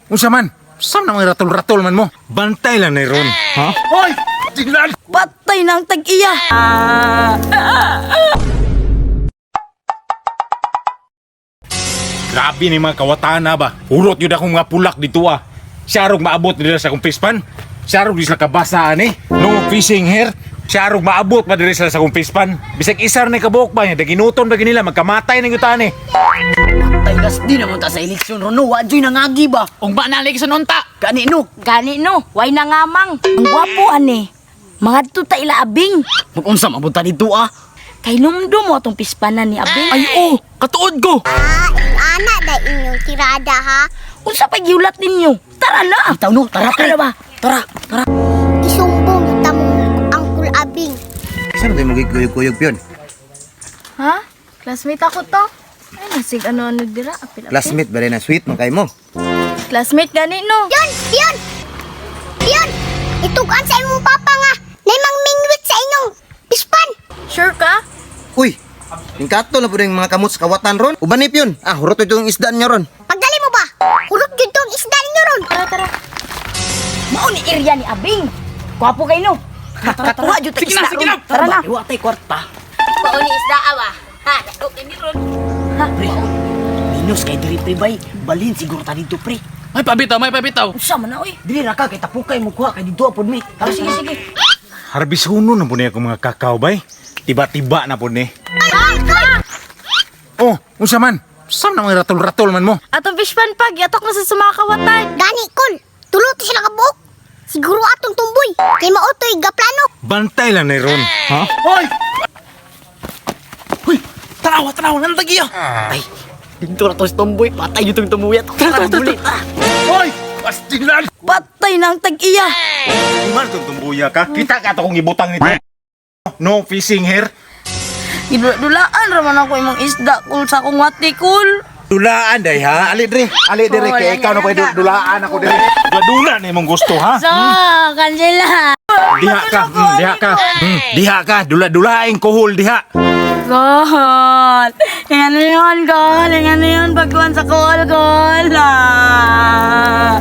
Unsa man? Sam na mga ratol-ratol man mo. Bantay lang ni Ron. Ha? Hoy! Tingnan! Patay na ang tag-iya. Grabe ni mga kawatan na ba. Hurot yun akong mga pulak dito ah. Siyarog maabot nila sa akong pispan. Siyarog di sila kabasa ani. No fishing here. Siyarog maabot pa diri sila sa akong pispan. Bisag isar ni kabuok ba niya. Daginuton ba nila magkamatay ng yuta ni. Patay gas di naman ta sa eleksyon ron no. Wa joy nangagi ba? Ug ba na sa nunta? Gani no. Gani no, way na ngamang. Ang gwapo ani. Mga ta ila Abing. Mag-unsa man ta dito ah. Kay numdum mo atong pispanan ni Abing. Ay oh, katuod ko. Ah, ana da inyong tirada ha. Unsa pa giulat ninyo? Tara na. Bitaw no, tara pre. Tara ba? Tara, tara. Isumbong ta mong Angkol Abing. Saan tayo magkuyog-kuyog piyon? Ha? Classmate ako to. Ay, nasig ano-ano dira. Apil, apil. Classmate ba rin na sweet man kay mo? Classmate gani no. Yon, piyon! Piyon! Itugan sa imong papa nga nay mangmingwit sa inyong pispan. Sure ka? Uy! Yung kato na po rin mga kamot sa kawatan ron. Uban ni piyon. Ah, hurot ito yung isdaan niya ron. Pagdali mo ba? Hurot gyud tong isda ninyo ron. Tara, tara. Mao ni area ni Abing. Gwapo kay no. Kakuha jud ta Sige na, isda sige ron. na. Tara na. Wa tay kwarta. Mao ni isda awa. Ha, dako kini ron. Pre. Minus kay diri pre bay. Balhin siguro ta dito pre. May pabitaw, may pabitaw. Unsa man na oy? Dili ra ka kay tapukay mo kuha kay dito pod mi. Tara Sige, sige. Harbisuno na po niya akong mga kakao bay. Tiba-tiba na po ni. Oh, unsa man? Sam na mga ratol-ratol man mo. Atong fishpan pag, yatok na sa mga kawatan. Gani kol, tulo to sila kabuok. Siguro atong tumboy. Kay mao to'y gaplano. Bantay lang ni Ron. Ha? Hoy! Hoy, tanawa, tanawa, nandagi ah. Ay, dito ra to si Tomboy. Patay gyud tong tumuyat. Tara, tara, tara. Hoy! Pastilan! Patay na ang tag-iya. Man itong tumbuya ka. Kita ka ito kung ibutang nito. No fishing here. Gidulaan ra man ako imong isda kul sa akong wati kul. Dulaan day ha. Ali dre. Ali dre Oh, kay ikaw na pwede dulaan ako dre. Dula na imong gusto ha. So, kansela. Diha ka, diha ka. Diha ka, dula-dulaing kuhol diha. Gol! Tingnan na yun, gol! Tingnan na yun, pagkuhan sa kol, gol! Ah.